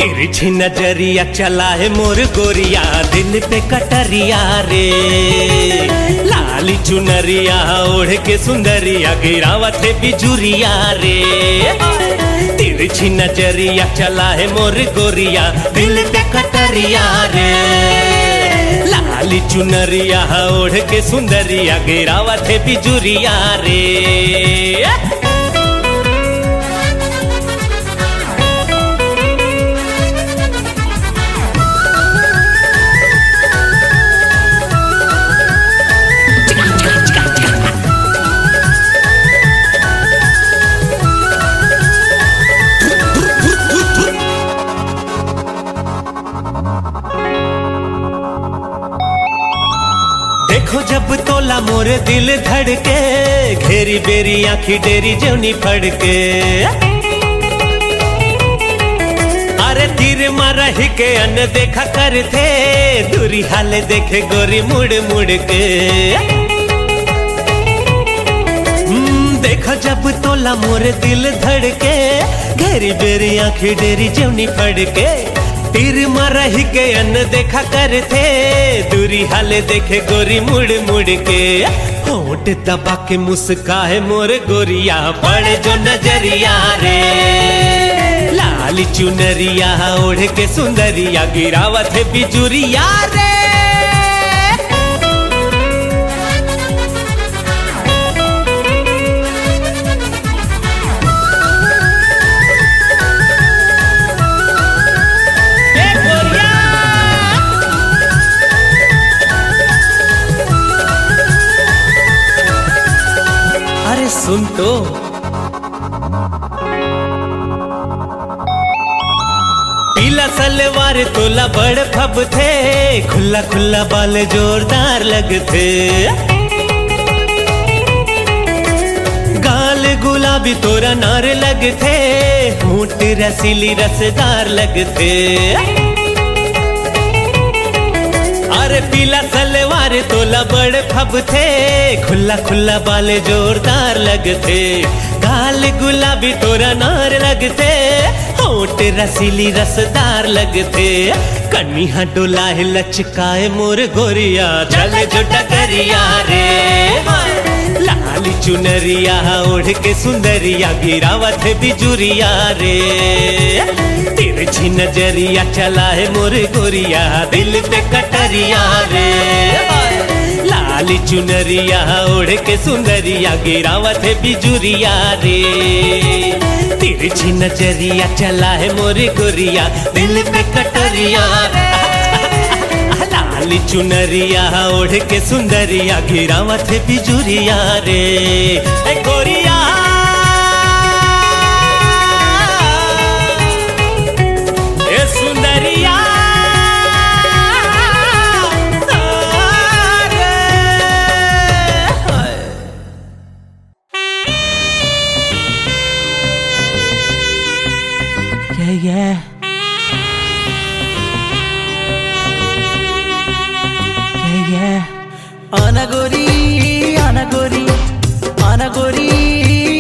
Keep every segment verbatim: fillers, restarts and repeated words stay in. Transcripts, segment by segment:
तिरछी नजरिया चलाए मोर गोरिया, दिल पे कटरिया रे। लाली चुनरिया ओढ़ के सुंदरिया, गिरावत हे बिजुरिया रे। तिरछी नजरिया चलाए मोर गोरिया, दिल पे कटरिया रे। लाली चुनरिया ओढ़ के सुंदरिया, गिरावत हे बिजुरिया रे। देखो जब तोला मोर दिल धड़के, घेरी बेरी आँखी डेरी जेवनी फड़के। अरे तीर मा रही के अन देखा करथे, दूरी हाल देखे गोरी मुड़ मुड़ के। हम्म, देखा जब तोला मोर दिल धड़के, घेरी बेरी आँखी डेरी जेवनी फड़के। तीर मा रही के अन देखा करथे, दूरी हाल देखे गोरी मुड़ मुड़ के। होंठ दबा के मुस्काए मोर गोरिया, पड़ जो नजरिया रे। लाली चुनरिया ओढ़ के सुंदरिया, गिरावत हे बिजुरिया रे। ए गोरिया। अरे सुन तो। पीला सलवार तोला बड़ फबथे, खुल्ला खुल्ला बाल जोरदार लगथे। गाल गुलाबी तोरा नार लगथे, होंठ रसीली रसदार लगथे। अरे पीला सलवार तोला बड़ फबथे, खुल्ला खुल्ला बाल जोरदार लगथे। गाल गुलाबी तोरा नार लगथे, होंठ रसीली रसदार लगथे। कनिहा डोलाए लचकाए मोर गोरिया, चल जो डगरिया रे। लाली चुनरिया ओढ़ के सुंदरिया, गिरावत हे बिजुरिया रे। तिरछी नजरिया चलाए मोर गोरिया, दिल पे कटरिया रे। लाली चुनरिया ओढ़ के सुंदरिया, गिरावत हे बिजुरिया रे। तिरछी नजरिया चलाए मोर गोरिया, दिल पे कटरिया रे। लाली चुनरिया ओढ़ के सुंदरिया, गिरावत हे बिजुरिया रे। ए गोरिया, ए Sundariya. Yeah, yeah. Yeah, yeah. आना गोरी, आना गोरी, आना गोरी,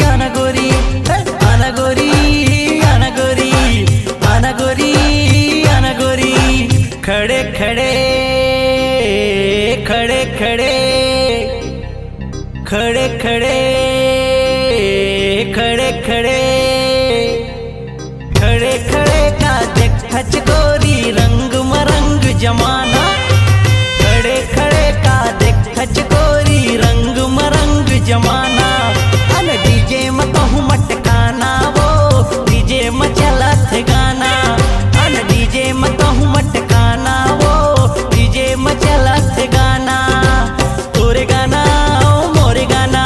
आना गोरी, हे, आना गोरी, आना गोरी, आना गोरी, आना गोरी। खड़े खड़े, खड़े खड़े, खड़े खड़े, खड़े खड़े, खड़े खड़े का देखच गोरी रंग मरंग जमाना। खड़े खड़े का देखच गोरी रंग मरंग जमाना। अन डीजे म कहूँ मटकाना वो, डीजे म चलत गाना। अन डीजे म कहूँ मटकाना वो, डीजे म चलत गाना। तोरे गाना, ओ मोरे गाना,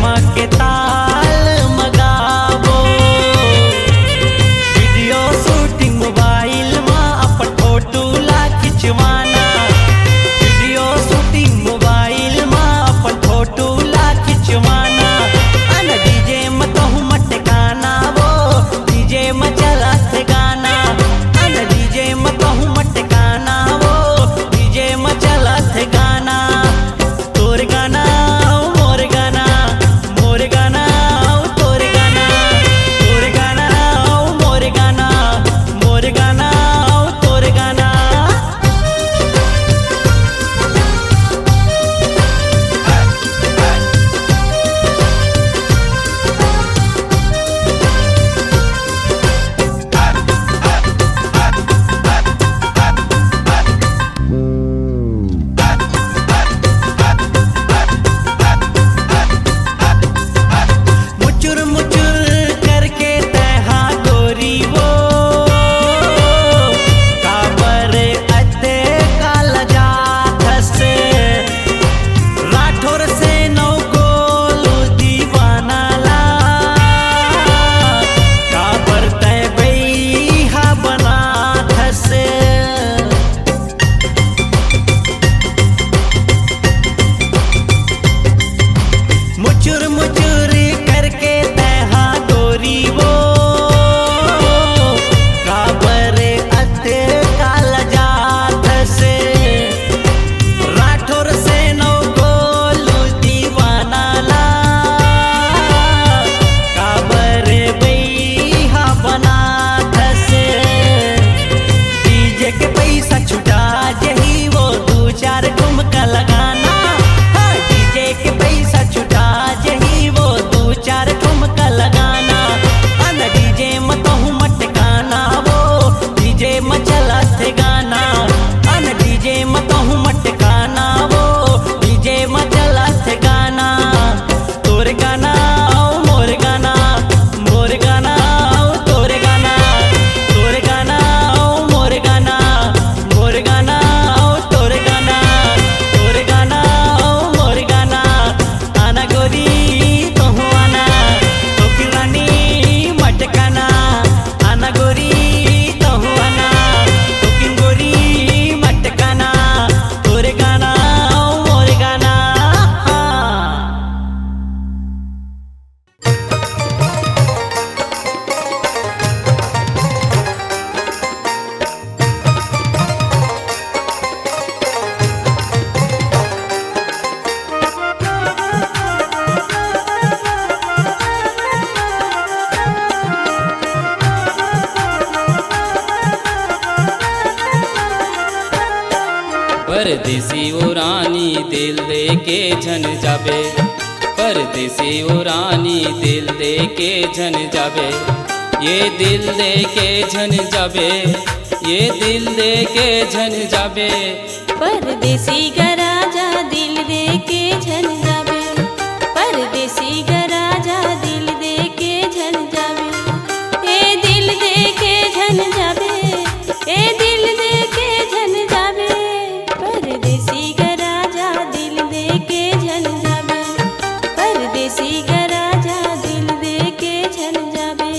मा के ताल म गाबो। वीडियो शूटिंग मोबाइल मा अपन फोटो ला खिंचवाना। वीडियो शूटिंग मोबाइल मा अपन फोटो ला खिंचवाना। अन डीजे म तहु मटकाना वो, डीजे म चलत गाना। अन डीजे म तहु मटकाना वो, डीजे म चलत गाना। तोर गाना, मोर गाना, मोर गाना, तोर गाना, तोर गाना, मोर गाना, मोर गाना, तोर गाना। मुचुर मुचुर करके तैहा गोरी वो, काबर अते काला जाथस। राठौर से नौ गोलू दीवाना ला, काबर तै बइहा बनाथस। मुचुर मुचुर करके तैहा गोरी वो, काबर अते काला जाथस। राठौर से नौ गोलू दीवाना ला, काबर बइहा बनाथस। डीजे के पैसा छुटा जही वो, दू चार ठुमका लगाना। हाँ, डीजे के पैसा छुटा जही वो, दू चार ठुमका लगाना। अन डीजे म तहु मटकाना वो, डीजे म चलत गाना। अन डीजे म तहु मटकाना वो, डीजे म चलत गाना। तोर गाना, मोर गाना, मोर गाना, तोर गाना, तोर गाना, मोर गाना, मोर गाना, तोर गाना, तोर गाना, मोर गाना। आना गोरी तोहू आना, तोकी रानी मटकाना। आना गोरी तोहू आना, तोकी गोरी मटकाना। तोर गाना, मोर गाना, हाँ। परदेसी ओ रानी दिल दे के झन जाबे, परदेसी ओ रानी दिल दे के झन जाबे, ये दिल दे के झन जाबे, ये दिल दे के झन जाबे। परदेसी गा राजा दिल दे के झन जाबे, परदेसी गा राजा दिल दे के झन जाबे, ए दिल दे के झन जाबे, ए दिल दे के झन जाबे। परदेसी गा राजा दिल दे के झन जाबे, परदेसी गा राजा दिल दे के झन जाबे।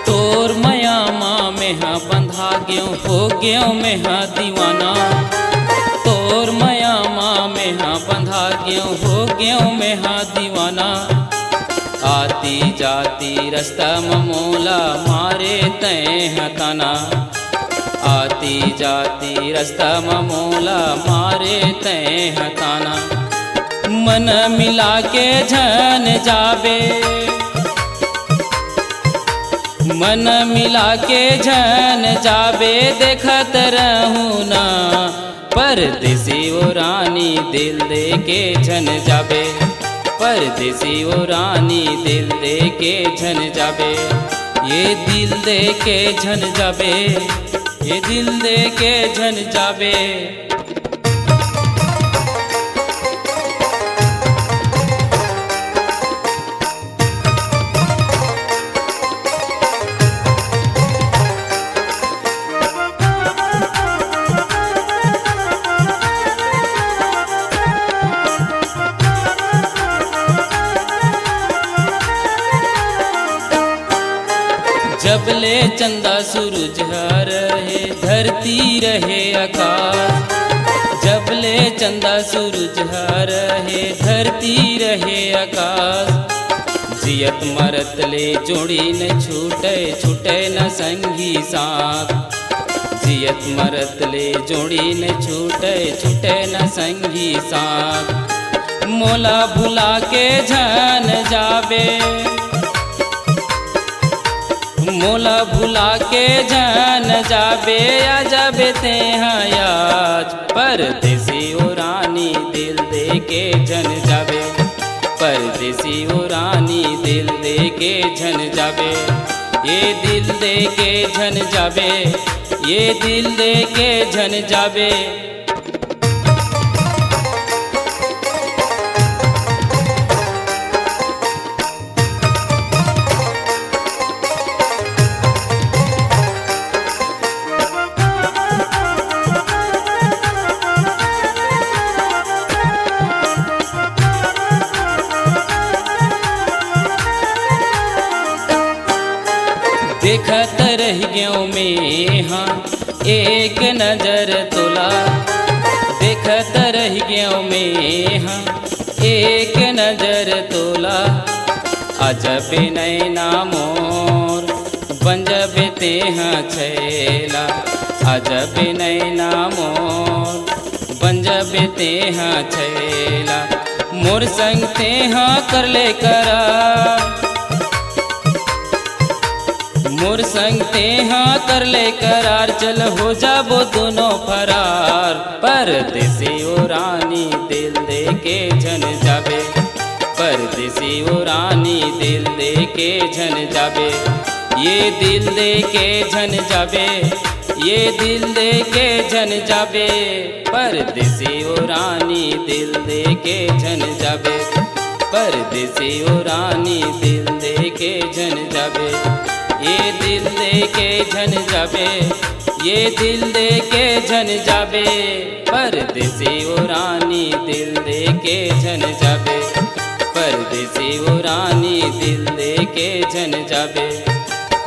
तोर मया मा मेहा बंधा गेंव, हो गेंव मेहा दीवाना। तोर मया मा मेहा बंधा गेंव, हो गेंव मेहा दीवाना। आती जाती रस्ता म मोला मारे तैं ह ताना। आती जाती रस्ता म मोला मारे तैं ह ताना। मन मिला के झन जाबे, मन मिला के झन जाबे, देखत रहूं ना। परदेसी ओ रानी दिल दे के झन जाबे, परदेसी ओ रानी दिल दे के झन जाबे। ये दिल दे के झन जाबे, ये दिल दे के झन जाबे। जब ले चंदा सूरज ह रहे, धरती रहे आकाश, जब ले चंदा सूरज ह रहे, धरती रहे आकाश, जियत मरत ले जोड़ी न छूटे, छूटे न संगी साथ। जियत मरत ले जोड़ी न छूटे, छूटे न संगी साथ। मोला भुला के झन जाबे, मोला भुला के झन जाबे, आ जाबे तेहा आज। परदेसी ओ रानी दिल दे के झन जाबे, परदेसी ओ रानी दिल दे के झन जाबे, ये दिल दे के झन जाबे, ये दिल दे के झन जाबे। देखत रह गेंव मेंहा एक नजर तोला, देखत रह गेंव मेंहा एक नजर तोला। अजब नैना मोर बन जाबे तेहा छैला, अजब नैना मोर बन जाबे तेहा छैला। मोर संग तेहा कर ले करार, मोर संग तेहा कर ले करार, चल हो जाबो दोनों फरार। परदेसी ओ रानी दिल दे के झन जाबे, परदेसी ओ रानी दिल दे के झन जाबे, ये दिल दे के झन जाबे, ये दिल दे के झन जाबे। परदेसी ओ रानी दिल दे के झन जाबे, परदेसी ओ रानी दिल दे के झन जाबे, ये दिल दे के झन जाबे, ये दिल दे के झन जाबे। परदेसी ओ रानी दिल दे के झन जाबे, परदेसी ओ रानी दिल दे के झन जाबे।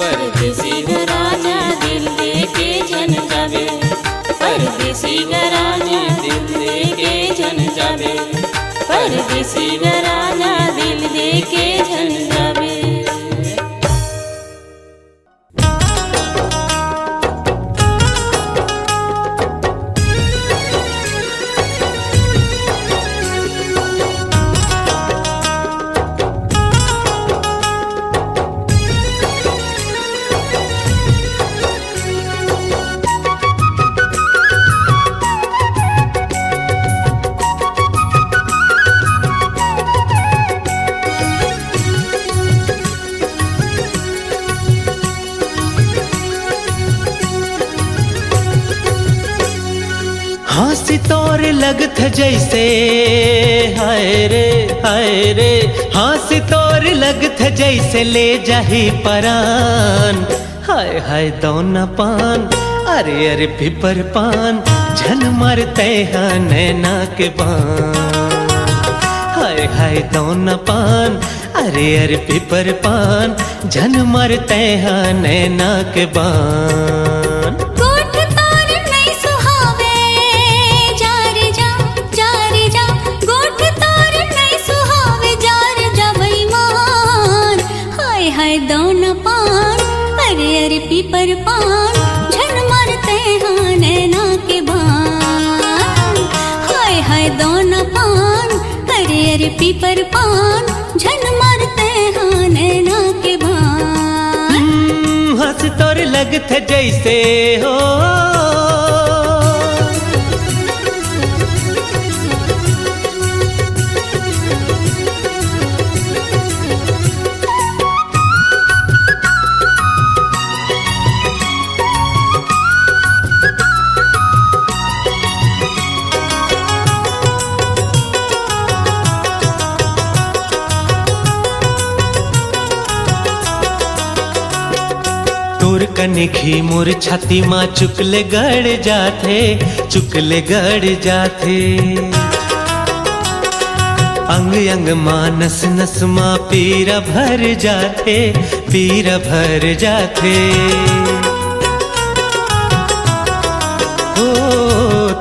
परदेसी ओ रानी दिल दे के झन जाबे, परदेसी ओ रानी दिल दे के झन जाबे, परदेसी ओ रानी दिल दे के झन जाबे। हाँसी तोर लगत जैसे, हाय रे, हाय रे, हाँसी तोर लगत जैसे ले जाही परान। हाय हाय दौना पान, अरे अरे पीपर पान, झन मार तैहा नैना के बान। हाय हाय दौना पान, अरे अरे पीपर पान, झन मार तैहा नैना के बान। गोठ तोर नइ सुहावे, जा रे जा, जा रे जा। गोठ तोर नइ सुहावे, जा रे जा बेईमान। हाय हाय दौना पान, अरे अरे पीपर पान, झन मार तैहा नैना के बान। हाय हाय दौना पान, अरे अरे पीपर पान, झन मार तैहा नैना के बान। हम्म, हँस तोर लगत जैसे हो। कनखी मोर छाती मा चुक ले गड़ जाथे, चुक ले गड़ जाथे। अंग अंग मा नस नस मा पीरा भर जाथे, पीरा भर जाथे। हो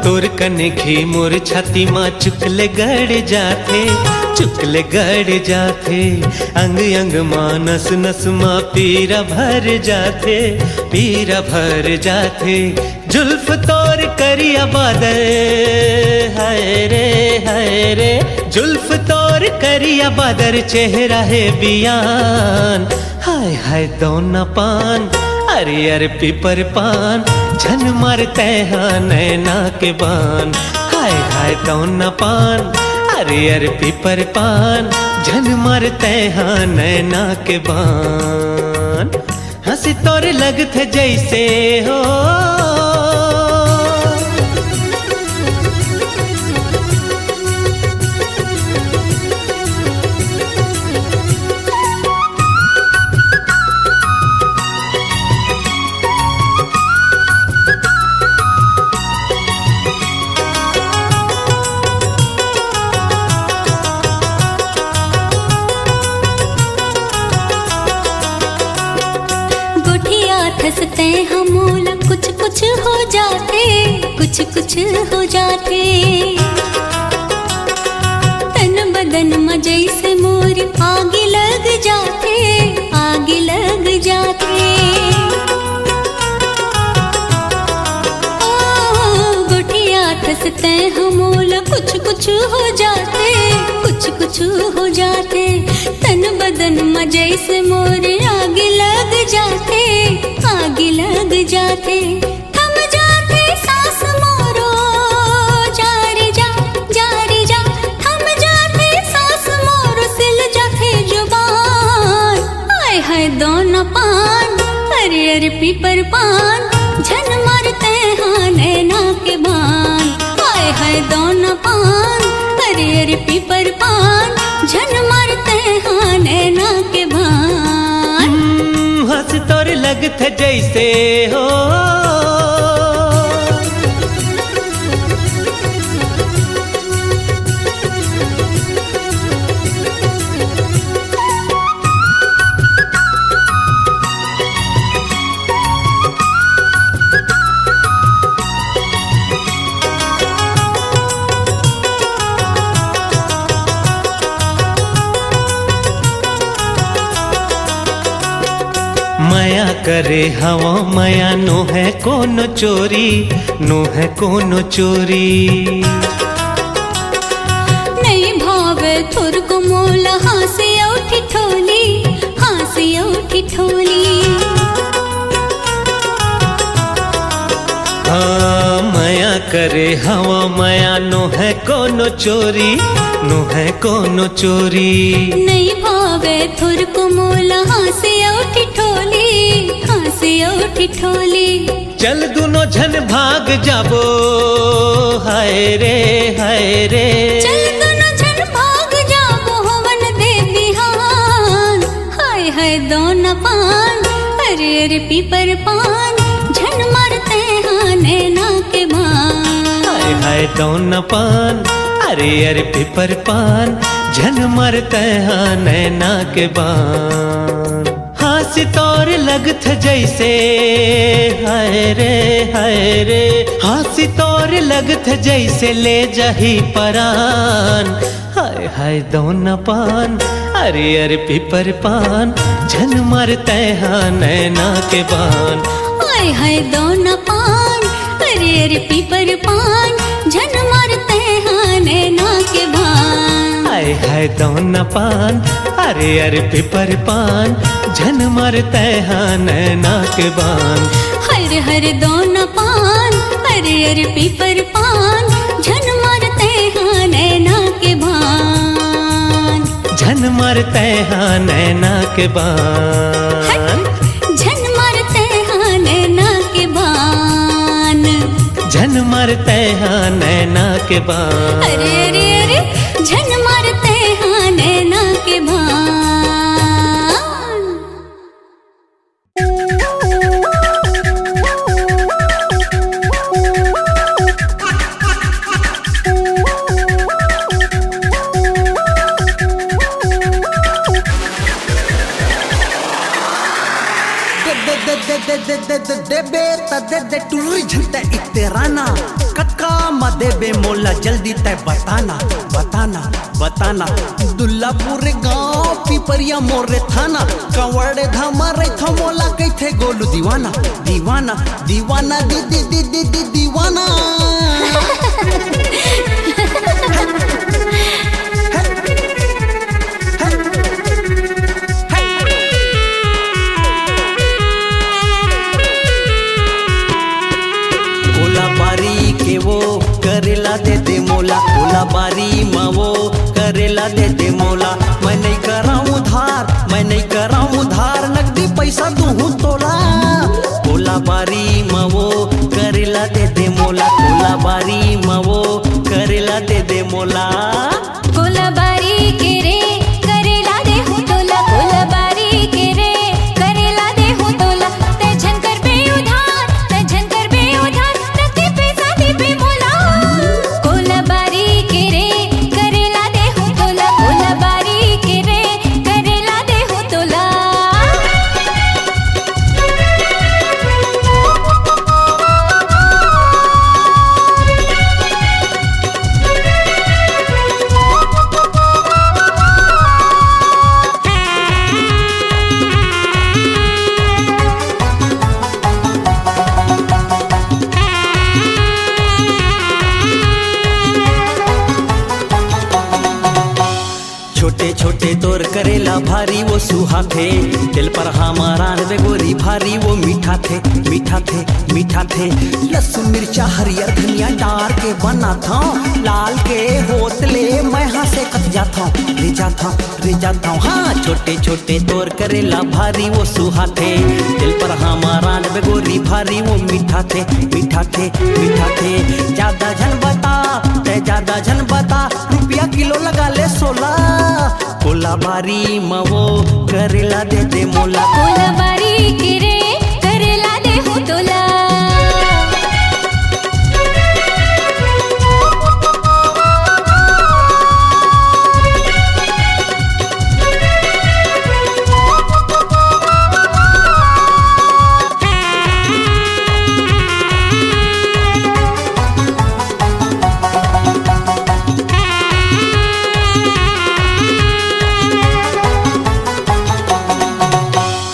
तोर कनखी मोर छाती मा चुक ले गड़ जाथे, चुक ले गड़ जाथे। अंग अंग मा नस नस मा पीरा भर जाथे, पीरा भर जाथे। जुल्फ तोर करिया बादर, हाय रे, हाय रे। जुल्फ तोर करिया बादर, चेहरा हे बियान। हाय हाय दोना पान, अरे अरे पीपर पान, झन मार तैहा नैना के बान। हाय हाय दोना पान, अरे अरे पीपर पान, झन मार तैहा नैना के बान। हंसी तोर लगथे जैसे हो। गोठियाथस तैं ह मोला, कुछ कुछ हो जाथे, कुछ कुछ हो जाथे। तन बदन म जैसे मोर आगी लग जाथे, आगी लग जाथे। ओ, गोठियाथस तैं ह मोला, कुछ कुछ हो जाथे, कुछ कुछ हो जाथे। तन बदन म जैसे मोर आगी लग जाथे, आगी लग जाथे। थम जाथे सांस मोरो, जा रे जा, जा रे जा। थम जाथे सांस मोरो, सिल जाथे जुबान। आय हाय दोना पान, अरे अरे पीपर पान, झन मार तैहा नैना के बान। आय हाय दोना पान, अरे अरे पीपर पान, झन मार तैहा नैना के बान। हम्म, हंस तोर लगथे जैसे हो। मया करे हवं मया, नोहे कोनो चोरी, नोहे कोनो चोरी। नइ भावे थोरको मोला, हाँसी अउ ठिठोली, हाँसी अउ ठिठोली। हाँ, मया करे हवं मया, नोहे कोनो चोरी, नोहे कोनो चोरी। नइ भावे थोरको मोला, हाँसी अउ ठिठोली, हाँसी अउ ठिठोली। चल दुनो झन भाग जाबो, हाय रे, हाय रे। चल दुनो झन भाग जाबो, होवन दे बिहान। हाय हाय दोना पान, अरे अरे पीपर पान, झन मार तैहा नैना के बान। हाय हाय दोना पान, अरे अरे पीपर पान, झन मार तैहा नैना के बान। हाँसी तोर लगथे जैसे, हाय रे, हाय रे। हाँसी तोर लगथे जैसे, ले जाही परान। हाय हाय दोना पान, अरे अरे पीपर पान, झन मार तैहा नैना के बान। हाय हाय दोना पान, अरे अरे पीपर पान, झन मार तैहा नैना के बान। हाय हाय दोना पान, अरे अरे पीपर पान, झन मार तैहा नैना के बान। हर हर दोना पान, अरे अरे पीपर पान, झन मार तैहा नैना के बान। झन मार तैहा नैना के बान। हट, झन मार तैहा नैना के बान। झन मार तैहा नैना के बान। अरे अरे अरे, झन मार तैहा नैना के बान। बे त दे दे टुर्री झन तै इतराना। कतका म देबे मोला जल्दी तै बताना, बताना, बताना। दुल्लापुर गांव पिपरिया मोरे थाना। कंवड़धाम रहिथंव मोला कहिथे गोलू दीवाना, दीवाना, दीवाना, दी, दी, दी, दी, दी, दीवाना। कोलाबारी के वो करेला दे दे मोला, कोलाबारी म वो करेला दे दे मोला। मैं नइ करंव उधार, मैं नइ करंव उधार, नगदी पइसा दूहूं तोला। कोलाबारी म वो करेला दे दे मोला, कोलाबारी म वो करेला दे दे मोला। कोलाबारी के रे करेला देहूं तोला, कोलाबारी के रे करेला देहूं तोला। तै झन करबे उधार, तै झन करबे उधार, नगदी पइसा देबे मोला। कोलाबारी के रे करेला देहूं तोला, कोलाबारी के रे करेला देहूं तोला। छोटे छोटे तोर करेला भारी वो सुहाथे, तेल पर हमर रांधबे गोरी भारी वो मीठाथे, मीठाथे, मीठाथे। लहसुन, मिर्चा, हरियर धनिया डार के बनाथंव, लाल के होत ले मैं हंसे कत जाथंव, रे जाथंव, रे जाथंव। हाँ, छोटे छोटे तोर करेला भारी वो सुहाथे, तेल पर हमर रांधबे गोरी भारी वो मीठाथे, मीठाथे, मीठाथे। जादा झन बता, तै जादा झन बता, रुपया किलो लगा ले सोला। कोलाबारी म वो करेला दे दे मोला। कोलाबारी के रे करेला देहूं तोला।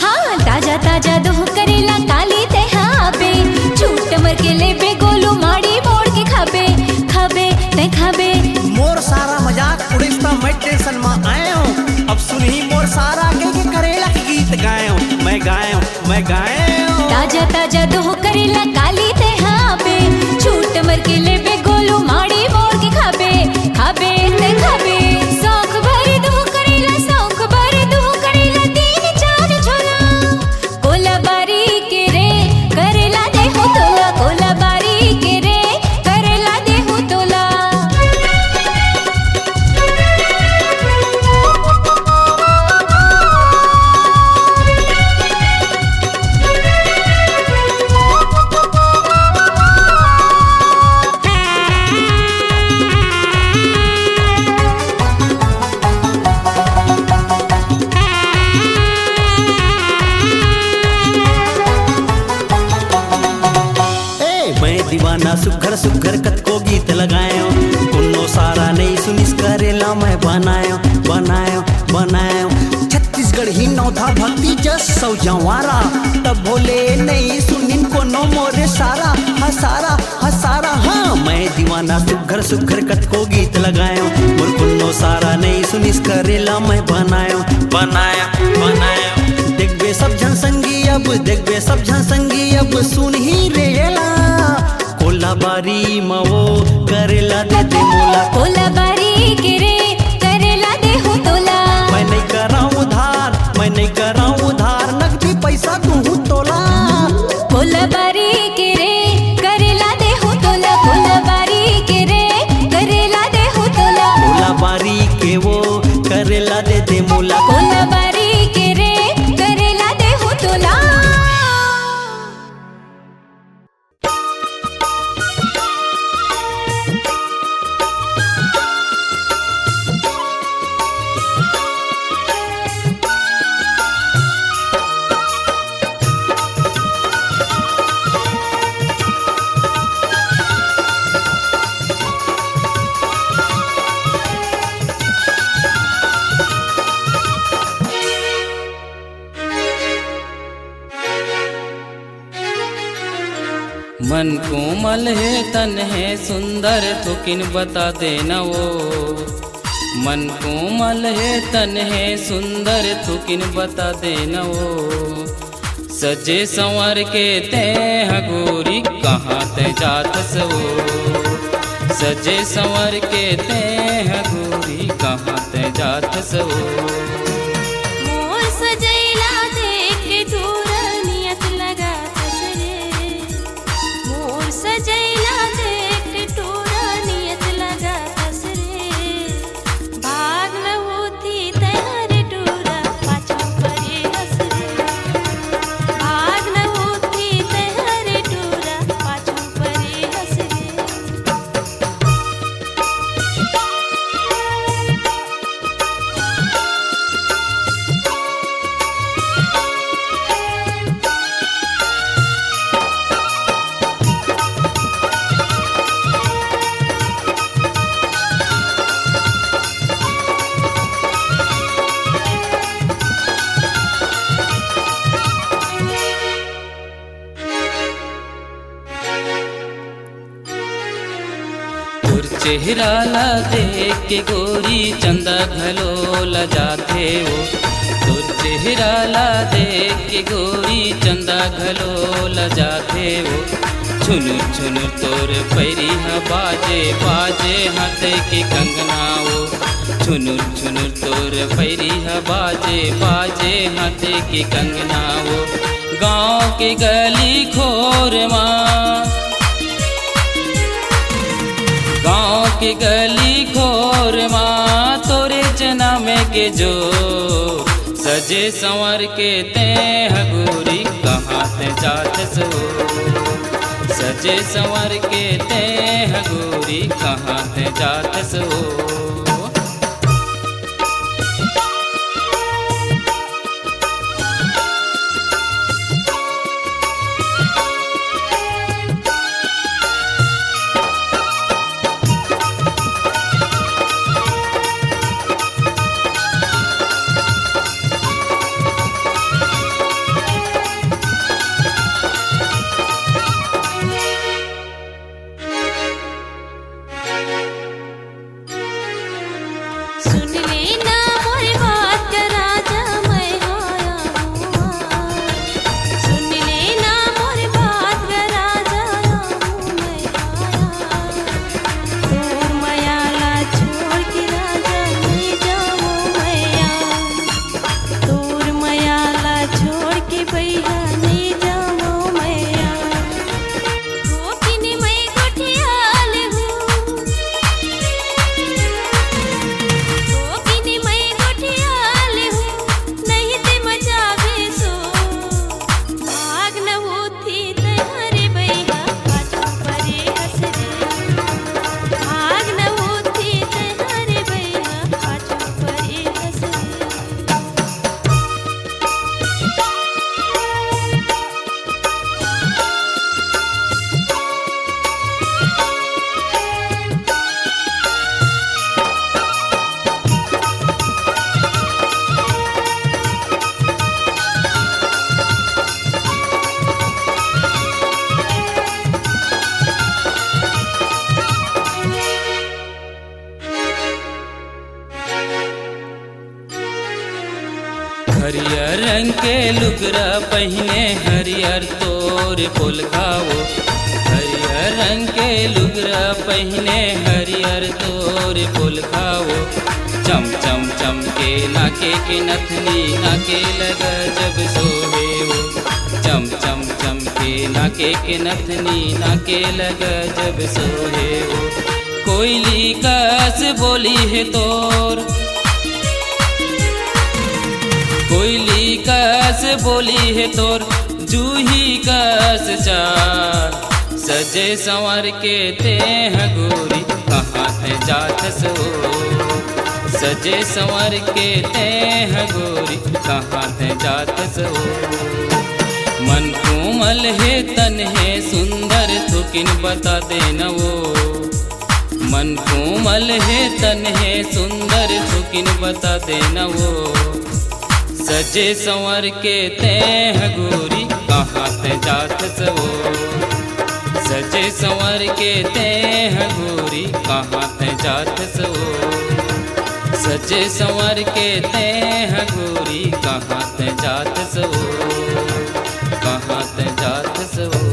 हाँ, ताजा ताजा दोह करेला काली तै हाबे, झूठ मर के लेबे गोलू माड़ी मोड़ के खाबे, खाबे, तै खाबे। मोर सारा मजाक उड़िस त मैं टेंशन म आएंव। अब सुनही मोर सारा के, के करेला के गीत गाएंव, मैं गाएंव, मैं गाएंव। ताजा ताजा दोह करेला काली तै हाबे, झूठ मर के लेबे गोलू माड़ी मोड़ के खाबे, खाबे तै खाबे। सौंख भर दोह करेला, सौंख भर दोह करेला, तीन चार झोला। कोलाबारी के रे करेला देहूं तोला, कोलाबारी के रे करेला देहूं तोला। ए, मैं दीवाना सुघर सुघर कतको गीत लगाएंव, कोनो सारा नइ सुनिस करेला मैं बनाएंव, बनाएंव, बनाएंव। छत्तीसगढ़ी नौधा भक्ति जस सौ जवारा, तभो ले नइ सुनिन कोनो मोरे सारा, हा सारा, हा सारा। हाँ, मैं दीवाना सुघर सुघर कतको गीत लगाएंव, मोर कोनो सारा नइ सुनिस करेला मैं बनाएंव, बनाएंव, बनाएंव। देखबे सब झन संगी अब, देखबे सब झन संगी अब सुनही रे एला। कोलाबारी म वो करेला दे दे मोला। कोलाबारी के रे करेला देहूं तोला। मैं नइ करंव उधार, मैं नइ करंव उधार, नगदी पइसा दूहूं तोला। कोलाबारी के रे करेला देहूं तोला, कोलाबारी के रे करेला देहूं तोला। कोलाबारी के वो करेला दे दे मोला। कोलाबारी के रे करेला देहूं तोला। मन कोमल हे तन हे सुंदर, थोकिन बता देना वो। मन कोमल हे तन हे सुंदर, थोकिन बता देना वो। सजे संवर के तें ह गोरी, कहाँ तें जाथस वो। सजे संवर के तें ह गोरी, कहाँ तें जाथस वो। मोर सजैला देख के टूरा नियत लगाथस रे। मोर सजैला देख के टूरा नियत लगाथस रे। भाग न होती तैं ह रे टूरा, पाछू परे हस रे। भाग न होती तैं ह रे टूरा, पाछू परे हस रे। तोर चेहरा ला देख के गोरी, चंदा घलो लजाथे वो। तोर चेहरा ला देख के गोरी, चंदा घलो लजाथे वो। छुनुर छुनुर तोर पैरी ह बाजे, बाजे हाथ के कंगना वो। छुनुर छुनुर तोर पैरी ह बाजे, बाजे हाथ के कंगना वो। गाँव के गली खोर मा, गाँव के गली खोर मा, तोरे जनम के जो। सजे संवर के तें ह गोरी, कहाँ तें जाथस वो। सजे संवर के तें ह गोरी, कहाँ तें जाथस वो। सुन लेना मोर बात का राजा, मैं आया हूँ। सुन लेना मोर बात का राजा, आया हूँ मैं आया। तोर मया ला छोड़ के राजा, नहीं जाऊँ मैं आया। तोर मया ला छोड़ के भैया, नहीं जाऊँ मैं आया। थोकिन मैं गोठियाल हूँ, थोकिन मैं गोठियाल हूँ, नहीं ते मचाबे सो। भाग न होती तैं ह रे बइहा, पाछू परे हस रे। भाग न होती तैं ह रे बइहा, पाछू परे हस रे। हरियर रंग के लुगरा पहिने, हरियर तोर पोलखा वो। हरियर रंग के लुगरा पहिने, हरियर तोर पोलखा वो। चम चम चम के नाके के नथनी, नाके लगा जब सोहे वो। चम चम चम के नाके के नथनी, नाके लगा जब सोहे वो। कोयली कस बोली हे तोर, कोयली कस बोली हे तोर, जूही कस चाल। सजे संवर के तें ह गोरी, कहाँ तें जाथस वो। सजे संवर के तें ह गोरी, कहाँ तें जाथस वो। मन कोमल हे तन हे सुंदर, थोकिन बता देना वो। मन कोमल हे तन हे सुंदर, थोकिन बता देना वो। सजे संवर के तें ह गोरी, कहाँ तें जाथस वो। संवर के तेंह गोरी कहाँ तैं जाथस ओ, सजे संवर के तेंह गोरी कहाँ तैं जाथस ओ, कहाँ तैं जाथस ओ।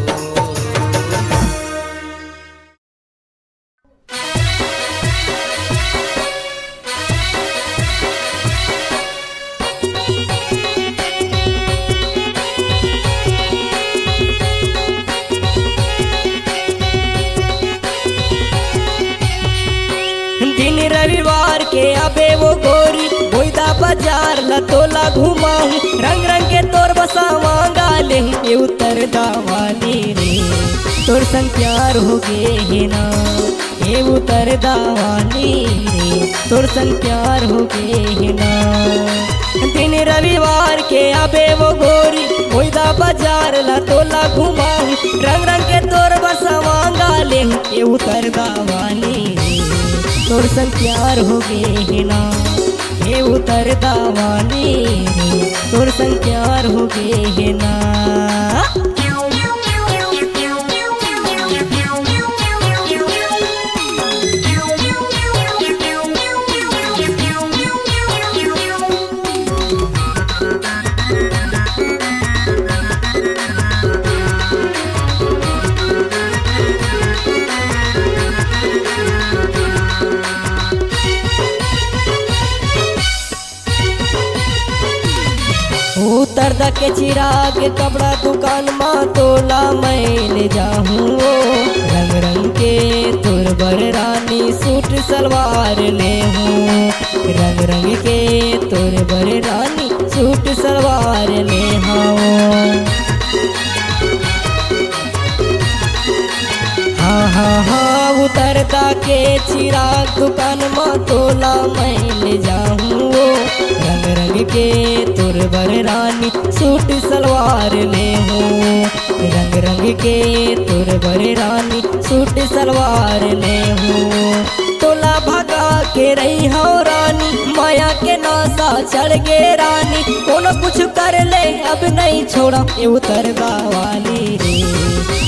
दिन रविवार के आबे वो गोरी, बोइदा बाजार ला तोला घुमाहूँ। रंग रंग के तोर बसावा गा लेहूँ, ए उतरदा वाली रे, तोर संग प्यार हो गे हे ना। ए उतरदा वाली रे, तोर संग प्यार हो गे हे ना। दिन रविवार के आबे वो गोरी, बोइदा बाजार ला तोला घुमाहूँ। रंग रंग के तोर बसावा गा लेहूँ, ए उतरदा वाली रे, तोर संग प्यार हो गे हे ना। ए उतरदा वाली रे, तोर संग प्यार हो गे हे ना। उतरदा के चिराग कपड़ा दुकान मा तोला मैं ले जाहूँ ओ। रंग रंग के तोर बर रानी सूट सलवार लेहूँ। रंग रंग के तोर बर रानी सूट सलवार लेहूँ। हाँ, हाँ, हाँ, उतरदा के चिराग दुकान मा तोला मैं ले जाहूँ ओ। रंग रंग के तोर बर रानी सूट सलवार लेहूँ। रंग रंग के तोर बर रानी सूट सलवार लेहूँ। तोला भगा के रहिहौं रानी, मया के नसा चढ़ गे रानी। कोनो कुछ कर ले अब नइ छोड़ा, ए उतरदा वाली रे,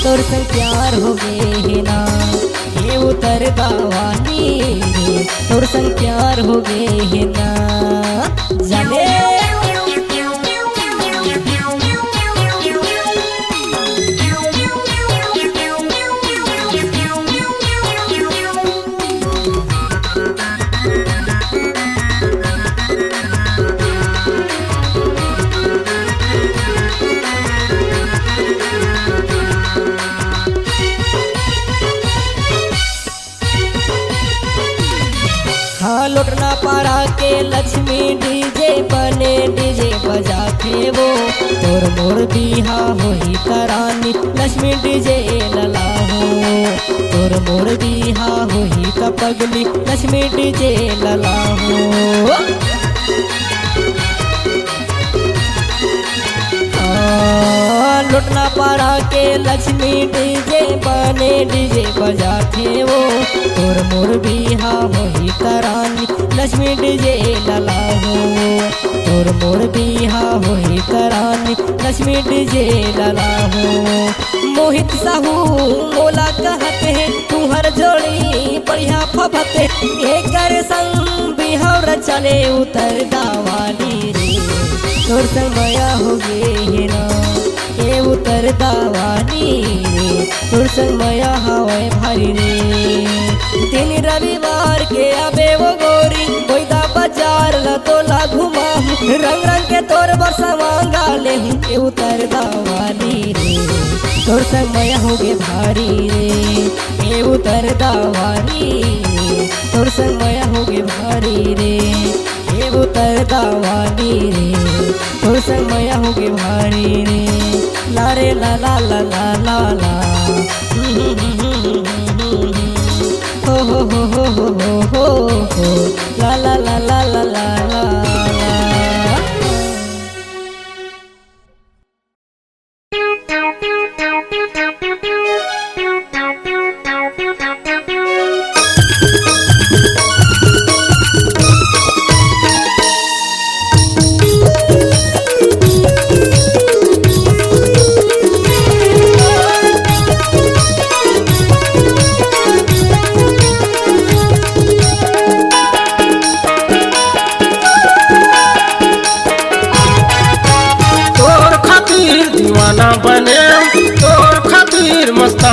तोर संग प्यार हो गे हे ना। ए उतरदा वाली रे, तोर संग प्यार हो गे हे ना। जाने हाँ, लोटना पारा के लक्ष्मी डीजे बने, डीजे बजाथे वो। तोर मोर बिहा होही त रानी, लक्ष्मी डीजे लला हो। तोर मोर बिहा होही त पगली, लक्ष्मी डीजे लला हो। हाँ, लोटना पारा के लक्ष्मी डीजे बने, डीजे बजाथे वो। तोर मोर बिहा होही त रानी, लक्ष्मी डीजे लला हो। तोर मोर बिहा होही त रानी, लक्ष्मी डीजे लला हो। मोहित साहू मोला कहत हे, तुंहर जोड़ी बढ़िया फबत हे। एकर संग बिहाव रचा ले उतरदा वाली रे, तोर संग मया हो गे हे ना। ए उतरदा वाली रे, तोर संग मया हवय भारी रे। दिन रविवार के आबे वो गोरी, बोइदा बाजार ला तोला घुमाहूँ। रंग रंग के तोर बर समान गा लेहूँ, ए उतरदा वाली रे, तोर संग मया होगे भारी रे। ए उतरदा वाली रे, तोर संग मया होगे भारी रे। ए उतरदा वाली रे, तोर संग मया होगे भारी रे। ला रे ला ला ला ला ला ला। हो हो हो हो हो हो हो। ला ला ला ला ला ला ला ला।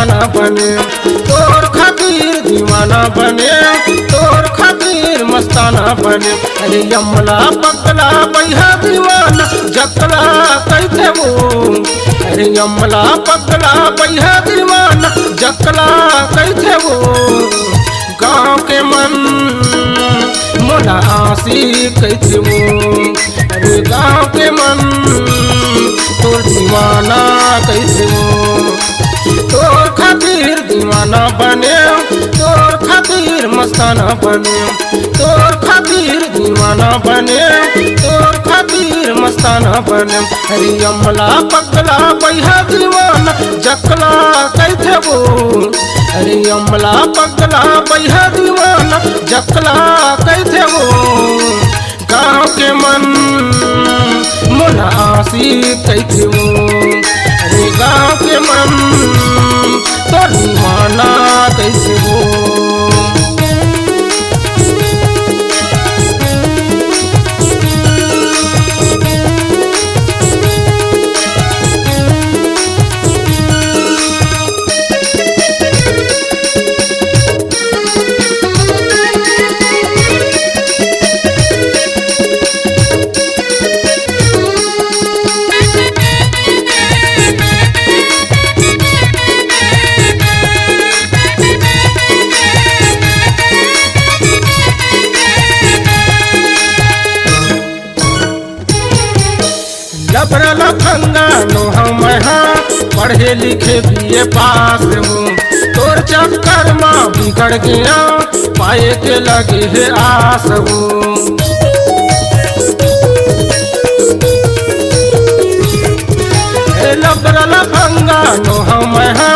बने, तोर खातिर दीवाना बने, तोर खातिर मस्ताना बने। अरे यमला पगला बइहा दीवाना, जकला कहिथे वो। अरे यमला पगला बइहा दीवाना, जकला कहिथे वो। गाँव के मन मोला आशिक कहिथे वो। अरे गाँव के मन तोर दीवाना कहिथे वो। तोर खातिर दीवाना बने, तोर खातिर मस्ताना बने, तोर खातिर दीवाना बने, तोर खातिर मस्ताना बने। अरे यमला पगला बइहा दीवाना, जकला कहिथे वो। अरे यमला पगला बइहा दीवाना, जकला कहिथे वो। गाँव के मन मोला आशिक कहिथे वो। अरे गाँव के मन तोर दीवाना कहिथे वो। लबरा लफंगा नोहंव मैं हा, पढ़े लिखे बीए पास हूँ। तोर चक्कर मा बिगड़ गेंव, पाए के लगे हे आस हूँ। ए लबरा लफंगा नोहंव मैं हा,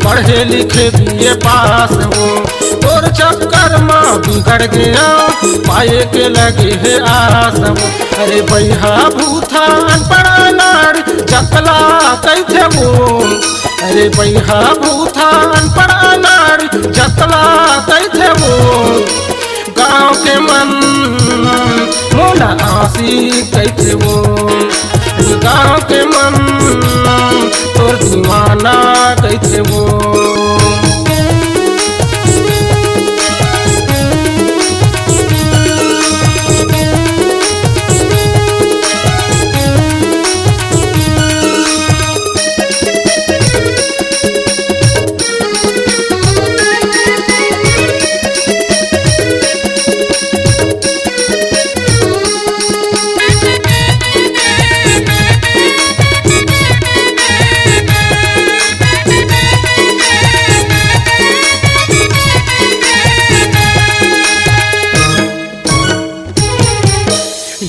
पढ़े लिखे बीए पास हूँ। तोर चक्कर मा बिगड़ गेंव, पाए के लगे हे आस हूँ। अरे बइहा भूथा अनपढ़ अनाड़ी जकला कहिथे वो। अरे बइहा भूथा अनपढ़ अनाड़ी जकला कहिथे वो। गाँव के मन मोला आशिक कहिथे वो। गाँव के मन तोर दीवाना कहिथे वो।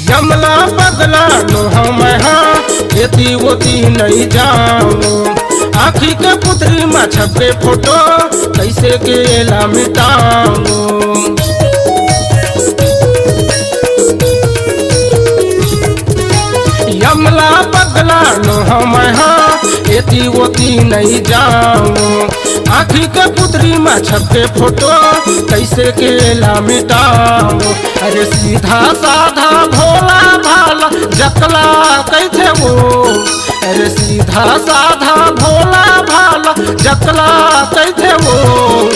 यमला पगला नोहंव मैं हा, एती ओती नइ जावँव। आँखी के पुतरी मा छपके फोटो, कइसे के एला मिटावँव। यमला पगला नोहंव मैं हा, एती ओती नइ जावँव। आँखी के पुतरी मा छपके फोटो, कइसे के एला मिटावँव। अरे सीधा साधा भोला भाला जकला कहिथे वो। अरे सीधा साधा भोला भाला जकला कहिथे वो।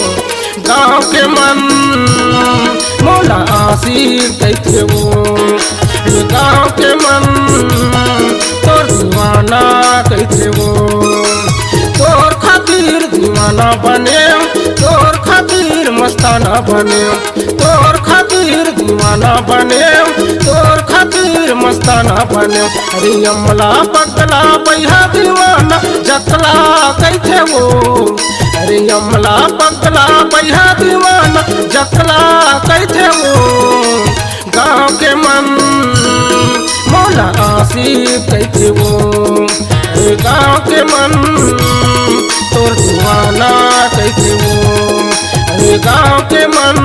गाँव के मन मोला आशिक कहिथे वो। गाँव के मन तोर दीवाना कहिथे वो। तोर खातिर दीवाना बनेंव, तोर खातिर मस्ताना बनेंव, तोर खातिर दीवाना बनेंव, तोर खातिर मस्ताना बनेंव। अरे यमला पगला बइहा दीवाना जकला कहिथे वो। अरे यमला पगला बइहा दीवाना जकला कहिथे वो। गाँव के मन मोला आशिक कहिथे वो। अरे गाँव के मन तोर दीवाना कहिथे वो। अरे गाँव के मन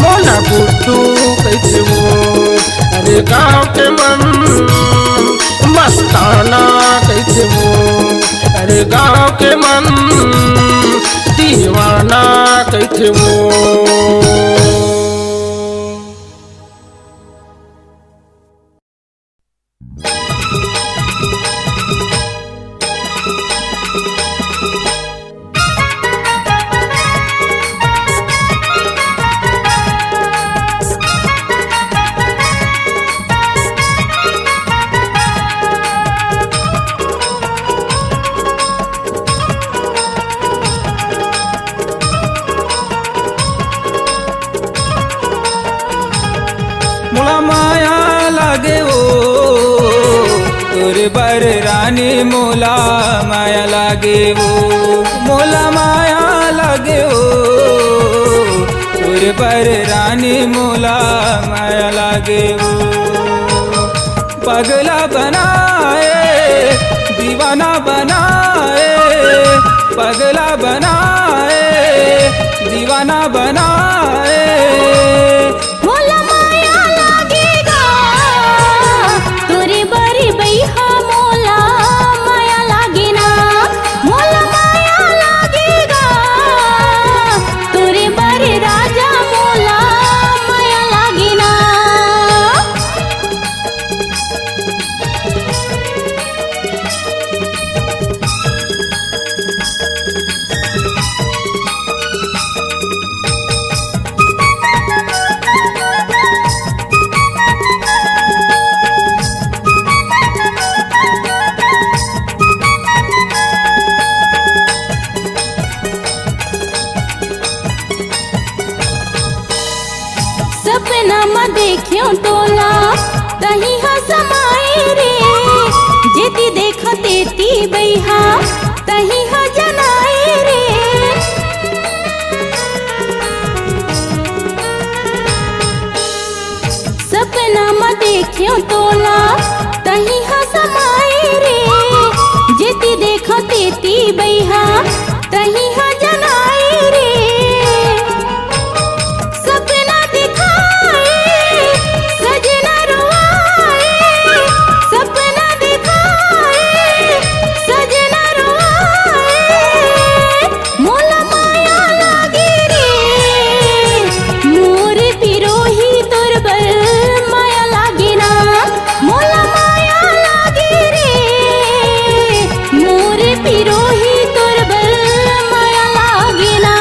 मोला गुड्डू कहिथे वो। अरे गाँव के मन मस्ताना कहिथे वो। अरे गाँव के मन दीवाना कहिथे वो। बर रानी मोला माया लागे वो, मोला माया लागे वो, तोरे बर रानी मोला माया लागे वो। पगला बनाए, दीवाना बनाए, पगला बनाए, दीवाना बनाए। मोला माया लागे गा, तोरे बर बइहा मोला माया लागे ना। मोला माया लागे गा, तोरे बर राजा मोला माया लागे ना। सपना म देखेंव तोला, तहीं ह समाए रे। जेती देखंव तेती बइहा, तहीं ह जनाए रे। सपना म देखेंव तोला, तहीं ह समाए रे। जेती देखंव तेती बइहा, तहीं ह जनाए रे। सपना दिखाए, सजना रोआए, सपना दिखाए, सजना रोआए। मोला माया लागे रे, मोर पिरोही तोर बर माया लागे ना। मोला माया लागे रे, मोर पिरोही तोर बर माया लागे ना।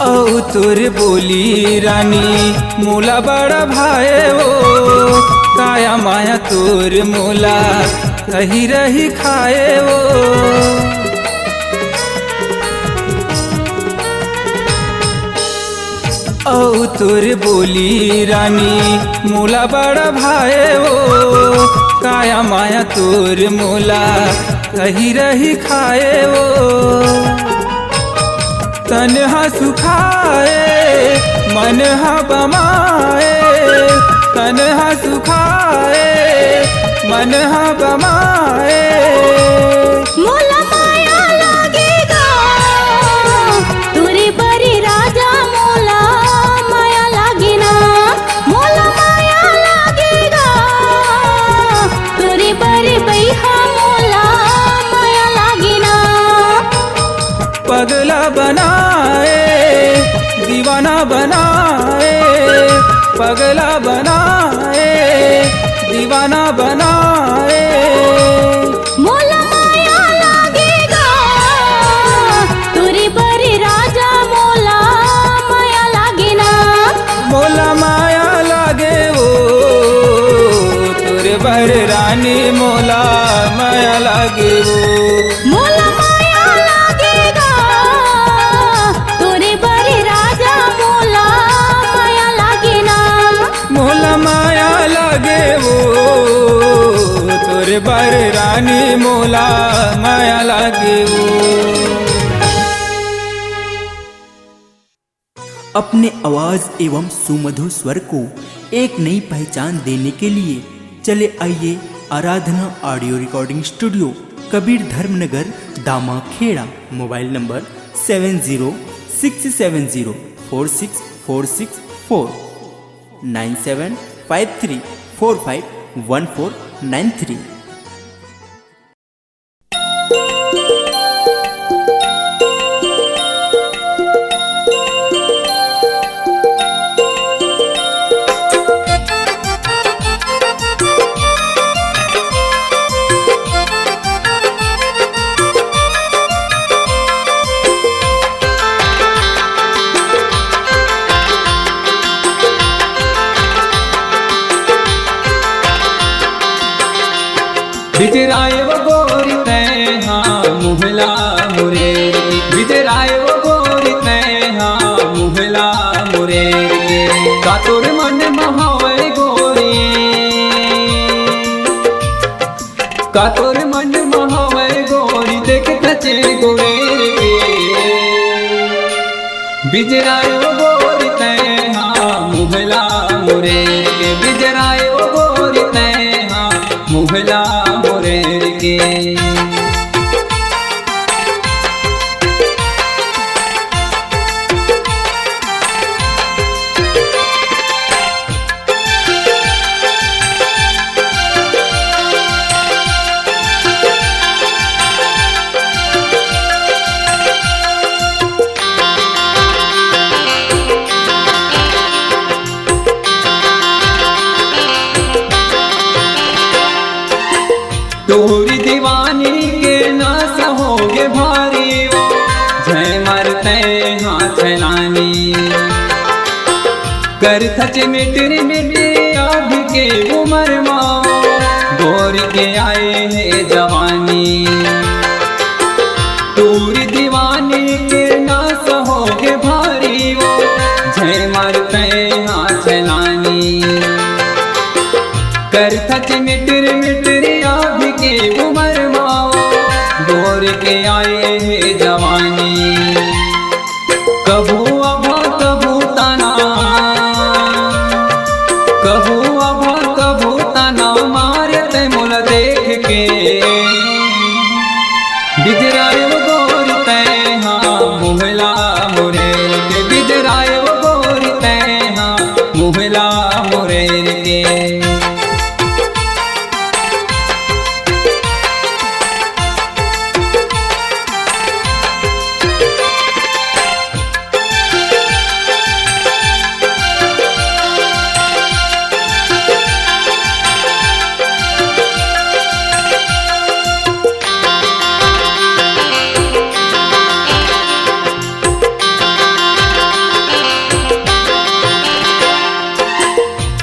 अउ तोर बोली रानी मोला बड़ा भाए वो, काया माया तोर मोला कही रही खाए वो। अउ तोर बोली रानी मोला बड़ा भाए वो, काया माया तोर मोला कही रही खाए वो। तन ह सुखाए, मन ह बमाए, तन ह सुखाए, मन ह बमाए। मोला माया लागे गा, तोरे बर राजा मोला माया लागे ना। मोला माया लागे गा, तोरे बर बइहा मोला माया लागे ना। पगला बनाए, दीवाना बनाए, पगला बनाए, दीवाना बनाए। मोला माया लागे गा, तोरे बर राजा मोला माया लागे ना। मोला माया लागे वो, तोरे बर रानी मोला माया लागे वो। मोला माया लागे गा, तोरे बर राजा मोला माया लागे ना। मोला माया लागे वो, तोरे बर रानी मोला माया लागे वो। अपने आवाज एवं सुमधुर स्वर को एक नई पहचान देने के लिए चले आइए Aradhana audio recording studio, Kabir Dharmnagar, Dama Kheda. Mobile number seven zero six seven zero four six four six four, nine seven five three four five one four nine three। बिजराय वो गोरी तैं हा मुहला मुरेर के, बिजराय वो गोरी तैं हा मुहला मुरेर के। का तोर मन म हवय गोरी, का तोर मन म हवय गोरी, देख थचे गुरेर के। बिजराय वो गोरी तैं हा मुहला मुरेर के, बिजराय वो गोरी तैं हा मुहला मुरेर के। तोरी दीवानी के नास होगे भारी वो, झैमर तैं हा छलानी। करथच मिटिर मिटिर अभी के उमर मा वो, गोरी के आए हे जवानी। तोरी दीवानी के नास होगे भारी वो, झैमर तैं हा छलानी। करथच मिटिर मिटिर अभी के उमर मा वो, गोरी के आए हे जवानी। कभू आभा कभू ताना, कभू आभा कभू ताना मारे तैं मोला देख के। बिजराय वो गोरी तैं हा मुहला मुरेर के, बिजराय वो गोरी तैं हा मुहला मुरेर के।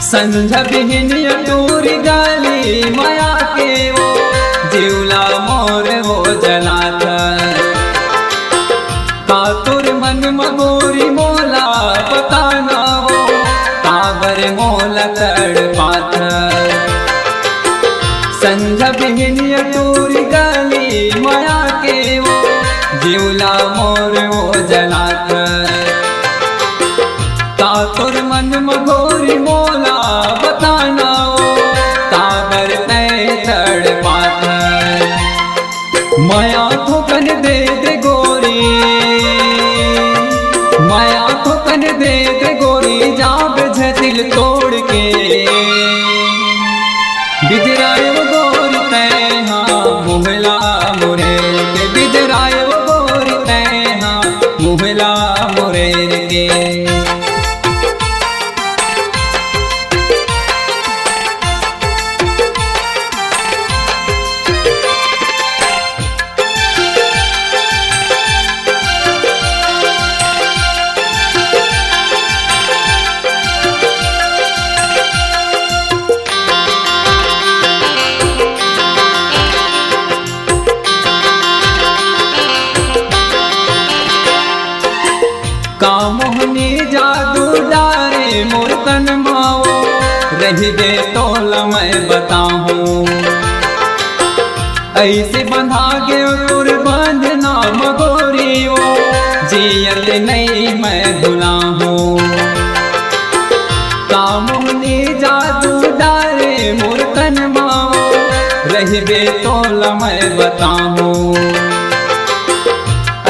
संझा बिहनिया टूरी गाली मया के वो, जीवला मोर वो जलात। का तोर मन म गोरी मोला बताना वो, काबर मोला तड़पात। संझा बिहनिया टूरी गाली मया के वो, जीवला मोर वो जलात। का तोर मन म गोरी मोला बताना वो, काबर तैं तड़पात। मया थोकन दे दे गोरी, मया थोकन दे दे गोरी, जाब झ दिल तोड़ के। बिजराय वो गोरी तैं हा मुहला मुरेर के, बिजराय वो गोरी तैं हा मुहला मुरेर के। का मोहनी जादू डारे मोर तन मा वो, रहिबे तोला मैं बताहूँ। अइसे बंधा गे तोर बंधना म गोरी वो, जियत नइ मैं भुलाहूँ। का मोहनी जादू डारे मोर तन मा वो, रहिबे तोला मैं बताहूँ।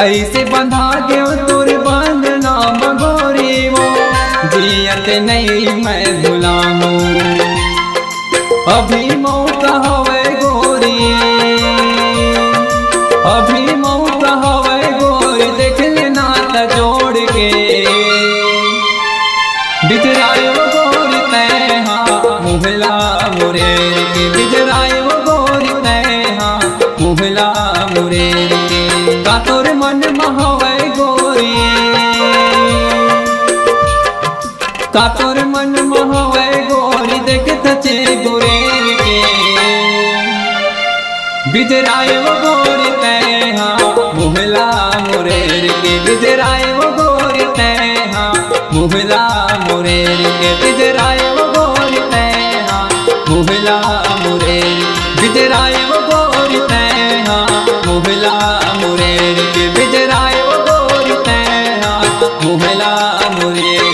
अइसे बंधा गे तोर बंधना म गोरी वो, जियत नइ मैं भुलाहूँ। अभी मौका हवय गोरी, अभी मौका हवय गोरी, देख ले नाता जोड़ के। बिजराय वो गोरी तैं हा मुहला मुरेर के, बिजराय वो गोरी तैं हा मुहला मुरेर के। का तोर मन म हवय गोरी, का तोर मन म हवय गोरी, देख थचे गुरेर के। बिजराए वो गोरी तैं हा, मुहला मुरेर के बिजराए वो गोरी तैं हा, मुहला मुरेर के बिजराए वो गोरी तैं हा, मुहला मुरेर बिजराए वो गोरी तैं हा, मुहला मुरेर के बिजराए वो गोरी तैं हा, मुहला मुरेर।